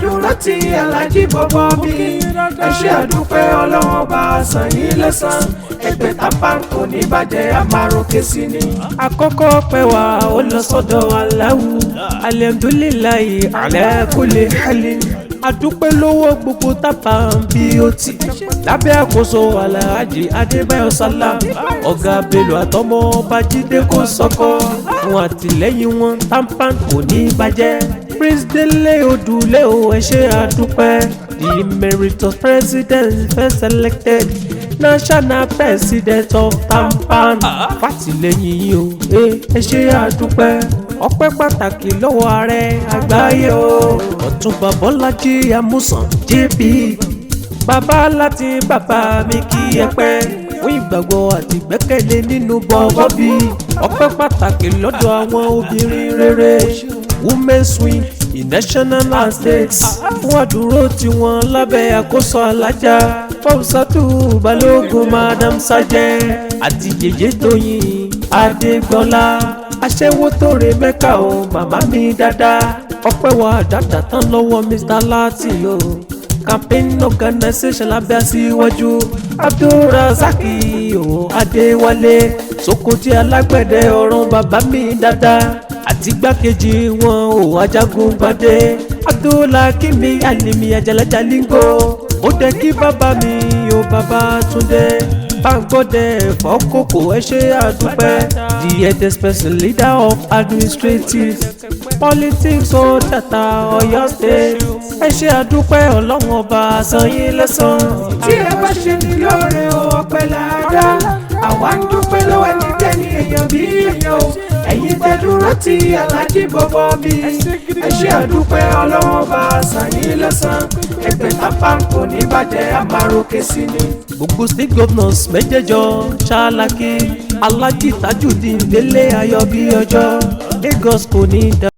dúró ti Alhaji bọ́bọ́ bí. Ẹ ṣé àdúpẹ́, Ọlọ́wọ́n bá san yín lẹ́san. Ẹgbẹ́ TAMPAN kò ní bàjẹ́, àmàròkè sí ni. Àkọ́kọ́ pẹ́ wá ó lọ sọ́dọ̀ Aláwo. Alhamdulillahi ala kulli halin. Àdúpẹ́ lọ́wọ́ gbogbo TAMPAN BOT lábẹ́ àkóso Alhaji Adébáyọ̀ Sálám, Ọ̀gá Bello, àtọmọ Bájídé kò sọ́kọ́ fún àtìlẹ́yìn wọn. TAMPAN kò ní bàjẹ́. Prince Délé Odùlé o, ẹ ṣé àdúpẹ́. The emeritus president, first elected national president of TAMPAN, fàtìlẹ́yìn yìí o, ẹ ṣé àdúpẹ́. Ọpẹ́ pàtàkì lọ́wọ́ ààrẹ àgbáyé o, Ọ̀túnba Bọ́lájí Amúsàn JP, bàbá láti bàbá mi, kí ẹ pẹ́ fún ìgbàgbọ́ àti ìgbẹ́kẹ̀lé nínú bọ́ọ̀bọ́ bí. Ọpẹ́ pàtàkì lọ́dọ̀ àwọn obìnrin rere, women's wing in national and states, fún àdúró tiwọn lábẹ́ àkóso Alájà Fọ́sátù Balógun, Madam Sajẹ, àti Yèyé Tóyìn Adégbọ́lá, aṣẹ́wó tó re Mẹ́ka o, màmá mi dáadáa. Ọpẹ́ wa dáadáa tán lọ́wọ́ Mr Lati o, campaign organization lábẹ́ aṣíwájú Abdulrasaki o Adéwálé Sokoti, alágbẹ̀dẹ ọ̀run, bàbá mi dáadáa, àti igbákejì wọn o, Ajagun Gbadé Abdulhakimi Alimi Ajalajalingo. Ó dẹ kí bàbá mi o, bàbá Túndé Báńgọ́dẹ Fọ́kòkò, ẹ ṣé àdúpẹ́. The eldest person, leader of administrative politics ó dàtà Ọ̀yọ́ State, ẹ ṣé àdúpẹ́. Ọlọ́run Ọba san yín lẹ́san. Tí ẹ bá ṣe ní lóore o, ọpẹ́ làádá. Àwa ń dúpẹ́ lọ́wọ́ ẹni tẹ́ni èèyàn bí èèyàn o. Ẹ̀yin tẹ́ dúró ti Alhaji bọ́bọ́ bí. Ẹ ṣé àdúpẹ́, Ọlọ́wọ́n bá san yín lẹ́san. Ẹgbẹ́ TAMPAN kò ní bàjẹ́, àmàròkè sí ni. Gbogbo state governors mẹ́jẹ̀jọ ṣáláàkì, Alhaji Tajudeen Délé Ayọ̀bíọjọ́, Lagos kò ní dá.